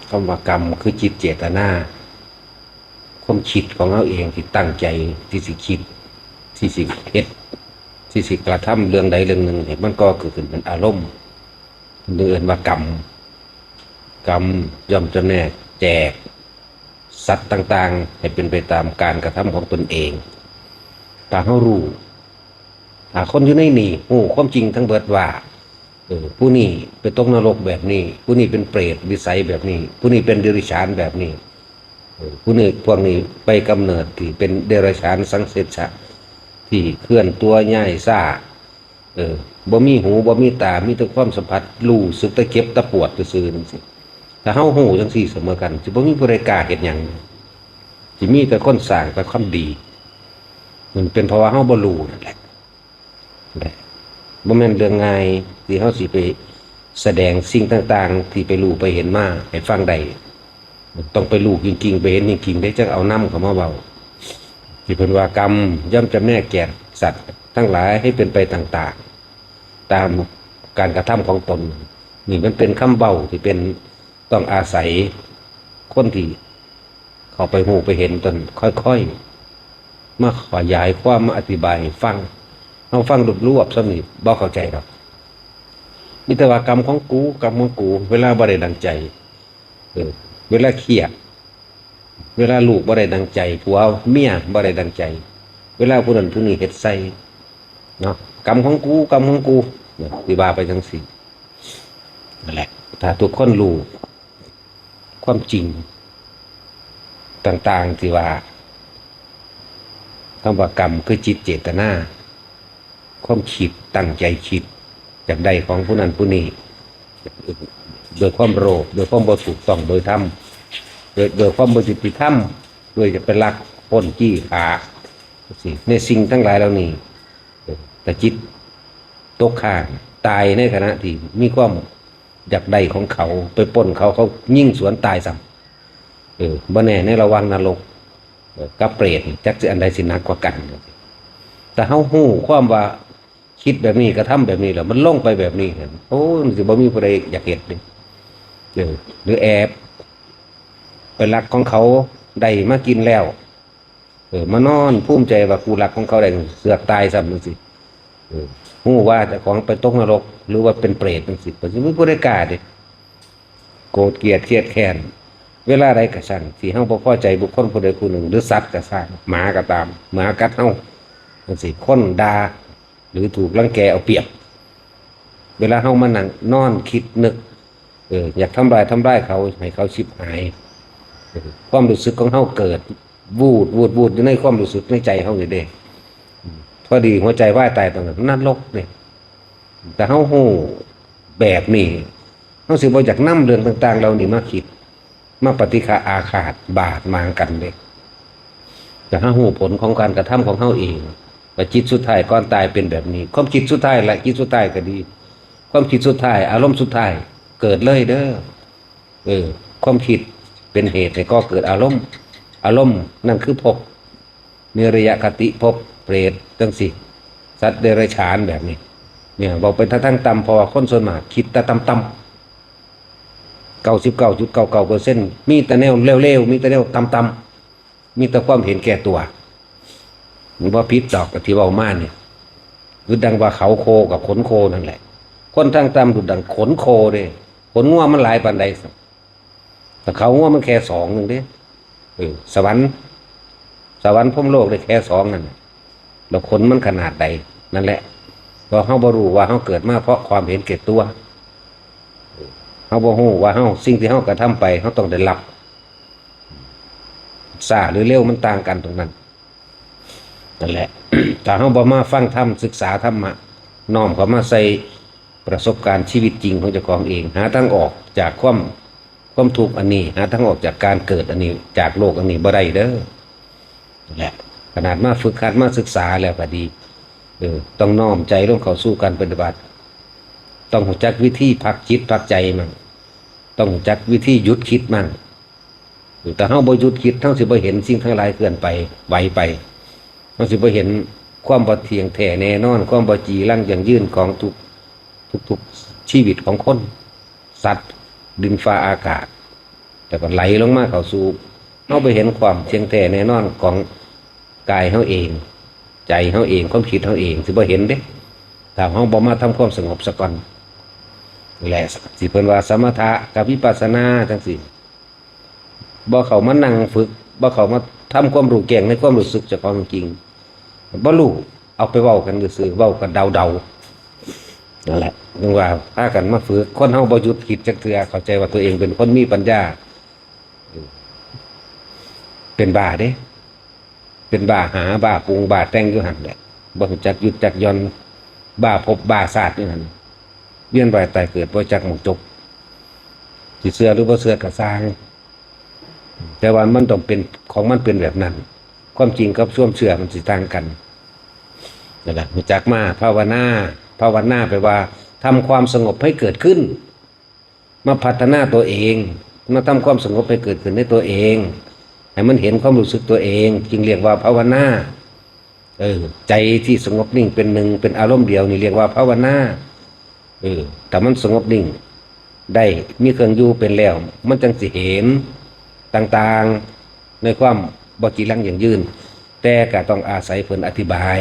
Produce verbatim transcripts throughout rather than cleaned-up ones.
คำว่ากรรมคือจิตเจตนา ความคิดของเราเองที่ตั้งใจที่สิคิด ที่สิเฮ็ด ที่สิกระทำเรื่องใดเรื่องหนึ่งเนี่ยมันก็เกิดขึ้นเป็นอารมณ์เอื่นว่ากรรม กรรมย่อมจำแนกแจกสัตว์ต่างๆ ให้เป็นไปตามการกระทำของตนเอง ถ้าเรารู้ ถ้าคนอยู่ในนี่รู้ความจริงทั้งเบิดว่า เออ ผู้นี้ไปตกนรกแบบนี้ ผู้นี้เป็นเปรตวิสัยแบบนี้ ผู้นี้เป็นเดรัจฉานแบบนี้ เออ ผู้นี้พวกนี้ไปกำเนิดที่เป็นเดรัจฉานสังเสชะที่เคลื่อนตัวย้ายซ่า เออ บ่มีหูบ่มีตา มีแต่ความสัมผัส รู้สึกแต่เจ็บแต่ปวดซื่อๆจังซี้ ถ้าเฮารู้จังซี้เสมอกัน สิบ่มีผู้ใดกล้าเฮ็ดหยัง สิมีแต่คนสร้างแต่ความดี มันเป็นเพราะว่าเฮาบ่รู้นั่นแหละ แหละ บ่แม่นเรื่องง่ายที่เฮาสิไปแสดงสิ่งต่างๆที่ไปรู้ไปเห็นมาให้ฟังได้ ต้องไปรู้จริงๆ ไปเห็นจริงๆ ได้จั่งเอานำเข้ามาเว้า ที่เพิ่นว่ากรรมย่อมจำแนกแจกสัตว์ทั้งหลายให้เป็นไปต่างๆ ตามการกระทำของตน นี่มันเป็นคำเว้าที่เป็นต้องอาศัยคนที่เข้าไปรู้ไปเห็นตนค่อยๆ มาขยายความมาอธิบายให้ฟัง เฮาฟังรวบๆ ส่ำนี้บ่เข้าใจดอก มีแต่ว่ากรรมของกู กรรมของกู เวลาบ่ได้ดังใจ เออ เวลาเครียด เวลาลูกบ่ได้ดังใจ ผัวเมียบ่ได้ดังใจ เวลาผู้นั้นผู้นี้เฮ็ดใส่ เนาะ กรรมของกู กรรมของกู เนี่ย สิว่าไปจังซี้ นั่นแหละ ถ้าทุกคนรู้ความจริงต่างๆที่ว่า คำว่ากรรมคือจิตเจตนา ความคิดตั้งใจคิด อยากได้ของผู้นั้นผู้นี้ โดยความโลภ โดยความบ่ถูกต้อง โดยธรรม โดย โดยความบ่ยุติธรรม โดยจะไปลักปล้นจี้ฆ่า สิ ในสิ่งทั้งหลายเหล่านี้ เออ แต่จิตตกค้าง ตายในขณะที่มีความอยากได้ของเขา ไปปล้นเขา เขายิงสวนตายซ้ำ เออ บ่แน่ในระหว่างนรก เออ กับเปรตนี่ จักสิอันใดสิหนักกว่ากัน แต่เฮารู้ความว่าคิดแบบนี้ กระทำแบบนี้แล้ว มันลงไปแบบนี้ โอ้ มันสิบ่มีผู้ใดอยากเฮ็ดเด้ เออ หรือแอบไปลักของเขา ได้มากินแล้ว เออ มานอนภูมิใจว่ากูลักของเขาได้ เสือกตายซ้ำจังซี้ เออ รู้ว่าเจ้าของไปตกนรก หรือว่าเป็นเปรตจังซี้ ก็สิมีผู้ใดกล้าเด้ โกรธเกลียดเครียดแค้น เวลาใดก็ช่าง ที่เฮาบ่พอใจบุคคลผู้ใดผู้หนึ่ง หรือสัตว์ก็ช่าง หมาก็ตาม หมากัดเฮาจังซี้ คนด่า หรือถูกรังแกเอาเปรียบ เวลาเฮามานั่งนอนคิดนึก เออ อยากทำลาย ทำลายเขา ให้เขาฉิบหาย เออ ความรู้สึกของเฮาเกิด วูด วูด วูด อยู่ในความรู้สึกในใจเฮานี่เด้ อืม พอดีหัวใจวายตายตรงนั้น นรกเด้ แต่เฮารู้แบบนี้ เฮาสิบ่อยากนำเรื่องต่างๆเหล่านี้มาคิด มาปฏิฆะอาฆาตบาดหมางกันเด้ แต่เฮารู้ผลของการกระทำของเฮาเอง ว่าจิตสุดท้ายก่อนตายเป็นแบบนี้ ความคิดสุดท้ายและจิตสุดท้ายก็ดี ความคิดสุดท้าย อารมณ์สุดท้าย เกิดเลยเด้อ เออ ความคิดเป็นเหตุให้ก่อเกิดอารมณ์ อารมณ์นั่นคือภพ นิรยคติภพ เปรตจังซี้ สัตว์เดรัจฉานแบบนี้ เนี่ย เว้าไปทางต่ำ เพราะว่าคนส่วนมากคิดแต่ต่ำๆ เก้าสิบเก้าจุดเก้าเก้าเปอร์เซ็นต์ มีแต่แนวเลวๆ มีแต่แนวต่ำๆ มีแต่ความเห็นแก่ตัว มันบ่ผิดดอกที่เว้ามาเนี่ย คือดังว่าเขาโคกับขนโคนั่นแหละ คนทางต่ำดุดดังขนโคเด้ ขนงัวมันหลายปานใด แต่เขางัวมันแค่สองหนึ่งเด้ เออ สวรรค์ สวรรค์พรหมโลกได้แค่สองนั่นน่ะ แล้วขนมันขนาดใด นั่นแหละ เพราะเฮาบ่รู้ว่าเฮาเกิดมาเพราะความเห็นแก่ตัว เฮาบ่รู้ว่าเฮา สิ่งที่เฮากระทำไป เฮาต้องได้รับ ช้าหรือเร็วมันต่างกันตรงนั้น นั่นแหละ ถ้าเฮาบ่มาฟังธรรม ศึกษาธรรมะ น้อมเข้ามาใส่ประสบการณ์ชีวิตจริงของเจ้าของเอง หาทางออกจากความ ความทุกข์อันนี้ หาทางออกจากการเกิดอันนี้ จากโลกอันนี้บ่ได้เด้อ นั่นแหละ ขนาดมาฝึกหัดมาศึกษาแล้วก็ดี เออ ต้องน้อมใจลงเข้าสู่การปฏิบัติ ต้องรู้จักวิธีพักจิตพักใจมั่ง ต้องรู้จักวิธีหยุดคิดมั่ง แต่เฮาบ่หยุดคิด เฮาสิบ่เห็นสิ่งทั้งหลายเคลื่อนไป ไหวไป เฮาสิบ่เห็น ความบ่เที่ยงแท้แน่นอน ความบ่จีรังยั่งยืนของทุก ทุกๆชีวิตของคน สัตว์ ดินฟ้าอากาศ แล้วก็ไหลลงมาเข้าสู่ เฮาไปเห็นความเที่ยงแท้แน่นอนของกายเฮาเอง ใจเฮาเอง ความคิดเฮาเอง สิบ่เห็นเด้ ถ้าเฮาบ่มาทำความสงบซะก่อน นี่แหละ สิเพิ่นว่าสมถะกับวิปัสสนาจังซี่ บ่เข้ามานั่งฝึก บ่เข้ามาทำความรู้แจ้งในความรู้สึกเจ้าของจริง บ่รู้ เอาไปเว้ากันซื่อๆ เว้ากันเดาๆ นั่นแหละ ถึงว่าพากันมาฝึก คนเฮาบ่หยุดคิดจักเทื่อ เข้าใจว่าตัวเองเป็นคนมีปัญญา เป็นบ้าเด้ เป็นบ้าหา บ้าปรุง บ้าแต่งอยู่หั่นแหละ บ่รู้จักหยุดจักหย่อน บ้าภพบ้าชาติอยู่หั่น เวียนว่ายตายเกิดบ่จักหม่องจบ สิเชื่อหรือบ่เชื่อก็ซ่าง แต่ว่ามันต้องเป็น ของมันเป็นแบบนั้น ความจริงกับความเชื่อมันสิต่างกัน นั่นแหละ รู้จักมาภาวนา ภาวนาแปลว่าทำความสงบให้เกิดขึ้น มาพัฒนาตัวเอง มาทำความสงบให้เกิดขึ้นในตัวเอง ให้มันเห็นความรู้สึกตัวเอง จึงเรียกว่าภาวนา เออ ใจที่สงบนิ่งเป็นหนึ่ง เป็นอารมณ์เดียวนี่เรียกว่าภาวนา เออ ถ้ามันสงบนิ่งได้ มีเครื่องอยู่เป็นแล้ว มันจั่งสิเห็นต่างๆ ในความบ่จีรังยั่งยืน แต่ก็ต้องอาศัยเพิ่นอธิบาย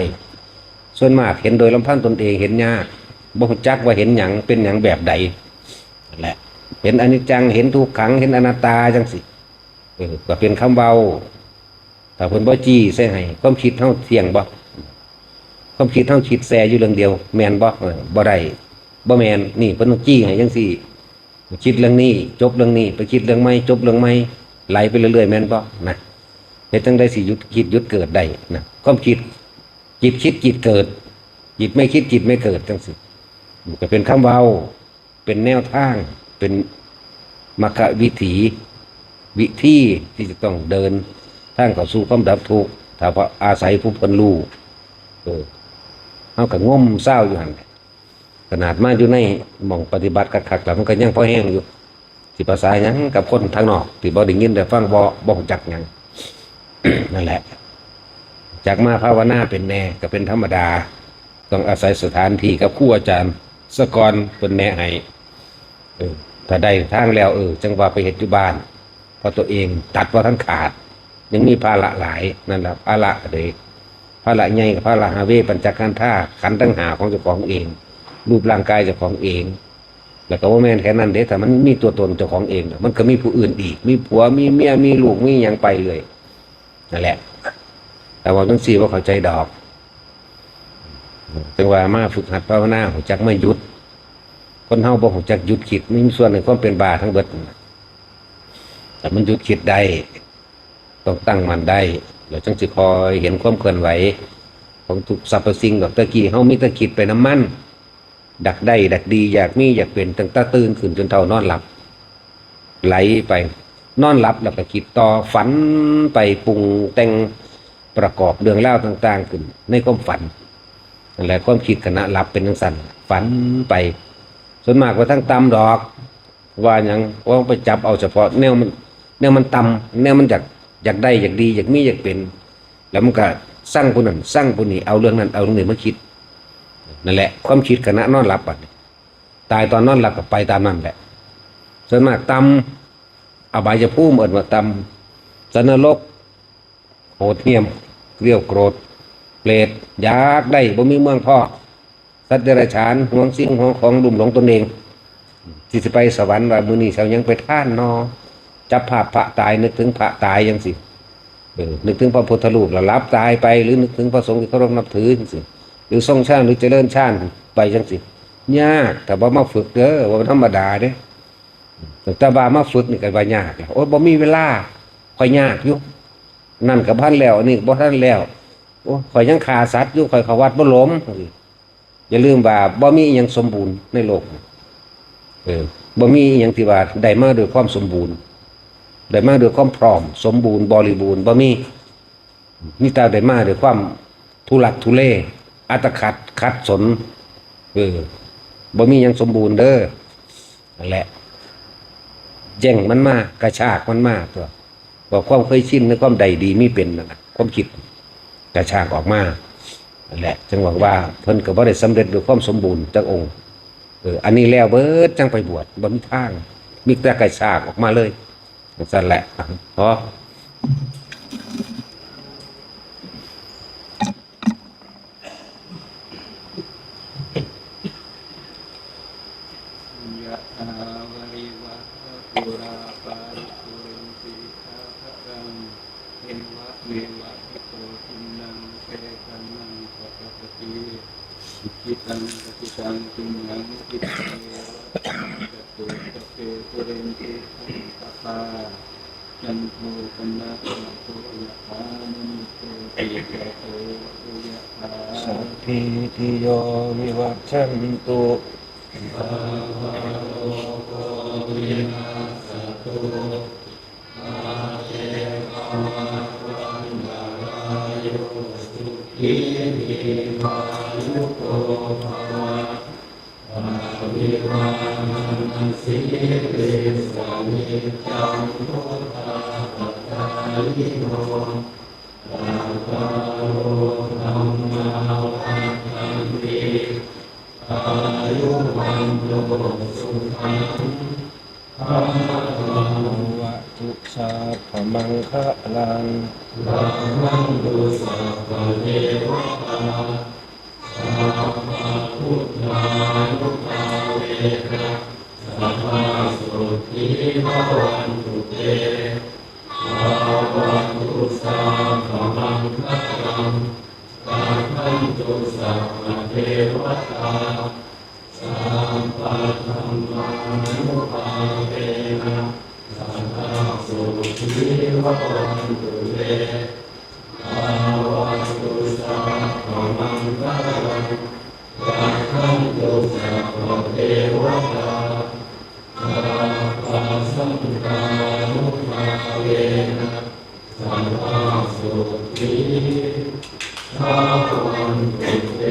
ส่วนมากเห็นโดยลำพังตนเองเห็นยาก บ่รู้จักว่าเห็นหยัง เป็นหยังแบบใด นั่นแหละ เห็นอนิจจัง เห็นทุกขัง เห็นอนัตตาจั่งซี้ เออ ก็เป็นคำเว้า ถ้าเพิ่นบ่จี้ใส่ให้ ความคิดเฮาเที่ยงบ่ ความคิดเฮาคิดแซ่อยู่เรื่องเดียว แม่นบ่ เออ บ่ได้ บ่แม่น นี่เพิ่นต้องจี้ให้จั่งซี้ คิดเรื่องนี้ จบเรื่องนี้ ไปคิดเรื่องใหม่ จบเรื่องใหม่ ไหลไปเรื่อยๆ แม่นบ่ นะ เฮ็ดจั่งใดสิหยุดคิดหยุดเกิดได้นะ ความคิด จิตคิดจิตเกิด จิตไม่คิดจิตไม่เกิดจั่งซี้ มันก็เป็นคำเว้า เป็นแนวทาง เป็นมรรควิถี วิธีที่จะต้องเดินทางเข้าสู่ความดับทุกข์ ถ้าว่าอาศัยผู้เพิ่นรู้ เออ เฮาก็ง่มเซาอยู่หั่นแหละ ขนาดมาอยู่ในหม่องปฏิบัติคักๆ แล้วมันก็ยังพอแฮงอยู่ สิภาษาหยังกับคนทางนอกที่บ่ได้ยินได้ฟัง บ่ บ่รู้จักหยัง นั่นแหละ จักมาภาวนาเป็นแน่ ก็เป็นธรรมดา ต้องอาศัยสถานที่กับครูอาจารย์ซะก่อน เพิ่นแนะให้ เออ ถ้าได้ทางแล้ว เออ จั่งว่าไปเฮ็ดอยู่บ้าน เพราะตัวเองตัดบ่ทันขาด ยังมีภาระหลาย นั่นแหละ ภาระก็เลย ภาระใหญ่กับภาระหาเวปัญจขันธา ขันธ์ทั้งห้าของเจ้าของเอง รูปร่างกายเจ้าของเอง แล้วก็บ่แม่นแค่นั้นเด้ ถ้ามันมีตัวตนเจ้าของเอง มันก็มีผู้อื่นอีก มีผัว มีเมีย มีลูก มีหยังไปเรื่อย นั่นแหละ แต่ว่าจั่งซี้บ่เข้าใจดอก จั่งว่ามาฝึกหัดภาวนา รู้จักมาหยุด คนเฮาบ่รู้จักหยุดคิด มีส่วนในความเป็นบ้าทั้งเบิด แต่มันหยุดคิดได้ ต้องตั้งมั่นได้ แล้วจั่งสิคอยเห็นความเคลื่อนไหว ของทุกสรรพสิ่งดอก แต่กี้เฮามีแต่คิดไปนำมัน ดักได้ดักดี อยากมีอยากเป็น ตั้งแต่ตื่นขึ้นจนเฒ่านอนหลับ ไหลไป นอนหลับแล้วก็คิดต่อ ฝันไป ปรุงแต่งประกอบเรื่องราวต่างๆ ขึ้นในความฝัน นั่นแหละ ความคิดขณะหลับเป็นจั่งซั้น ฝันไป ส่วนมากว่าทางต่ำดอก ว่าหยัง ว่าไปจับเอาเฉพาะแนวมัน แนวมันต่ำ แนวมันอยาก อยากได้อยากดี อยากมีอยากเป็น แล้วมันก็ซังผู้นั้นซังผู้นี้ เอาเรื่องนั้นเอาเรื่องนี้มาคิด นั่นแหละ ความคิดขณะนอนหลับบัดนี้ ตายตอนนอนหลับก็ไปตามนั้นแหละ ส่วนมากต่ำ อบายภูมิเอิ้นว่าต่ำ สัตว์นรก โหดเหี้ยม เกรียวโกรธ เปรต อยากได้ บ่มีเมืองพอ สัตว์เดรัจฉาน หวงสิ่งหวงของ ลุ่มหลงตนเอง สิ สิไปสวรรค์ ว่ามื้อนี้สิเอาหยังไปทานนอ จับภาพพระตาย นึกถึงพระตายจั่งซี้ เออ นึกถึงพระพุทธรูปแล้วหลับตายไป หรือนึกถึงพระสงฆ์ที่เคารพนับถือจั่งซี้ หรือทรงฌาน หรือเจริญฌานไปจั่งซี้ ยาก ถ้าบ่มาฝึกเด้อ ว่าธรรมดาเด้ ตั้งแต่ว่ามาฝึกนี่ก็ว่ายากแล้ว โอ้ย บ่มีเวลา ข้อยยากอยู่ นั่นก็บ่ทันแล้ว อันนี้ก็บ่ทันแล้ว โอ้ย ข้อยยังฆ่าสัตว์อยู่ ข้อยเข้าวัดบ่หลม อย่าลืมว่าบ่มีอิหยังสมบูรณ์ในโลก เออ บ่มีอิหยังที่ว่าได้มาด้วยความสมบูรณ์ ได้มาด้วยความพร้อม สมบูรณ์บริบูรณ์ บ่มี มีแต่ได้มาด้วยความทุลักทุเล อัตคัดขัดสน เออ บ่มีหยังสมบูรณ์เด้อ นั่นแหละ แย่งมันมา กระชากมันมาตั๊ว ว่าความเคยชินในความได้ดีมีเป็นนั่นน่ะ ความคิดกระชากออกมา นั่นแหละ จังหวังว่าเพิ่นก็บ่ได้สำเร็จด้วยความสมบูรณ์จักองค์ เออ อันนี้แล้วเบิดจังไปบวช บ่มีทาง มีแต่ไก่สากออกมาเลย จังซั่นแหละ อ๋อ ยะถาวาริวะหาปูราปาริปูเรนติสาคารัง เอวะเมวะอิโตทินนังเปตานังปะกะปะติ อิจิตังปะจิตังตุมหังคิปะเมวะสมิจจตุสัพเพปูเรนติสังกปา จันโทปนรสโสยะถามณิโชติระโสยะถา สัพพีติโยวิวัชชันตุ สัพพะโรโควินัสสะตุ มาเตภวัตวันตะราโย สุขีทีฆายุโกภะวะ อะภิวาทะนะสีลิสสะนิจจัง วุฑฒาปะจายิโน จัตตาโรธัมมาวัฑฒันติ อายุวัณโณ สุขัง พะลัง ภะวะตุ สัพพะมังคะลัง รักขันตุ สัพพะเทวะตา สัพพะพุทธานุภาเวนะ สัทธาโสตถีภะวันตุเต ภะวะตุ สัพพะมังคะลัง รักขันตุ สัพพะเทวะตา สัพพะธัมมานุภาเวนะ สัทธาโสตถีภะวันตุเต ภะวะตุ สัพพะมังคะลัง รักขันตุ สัพพะเทวะตา สัพพะสังฆานุภาเวนะ สัทธาโสตถีภะวันตุเต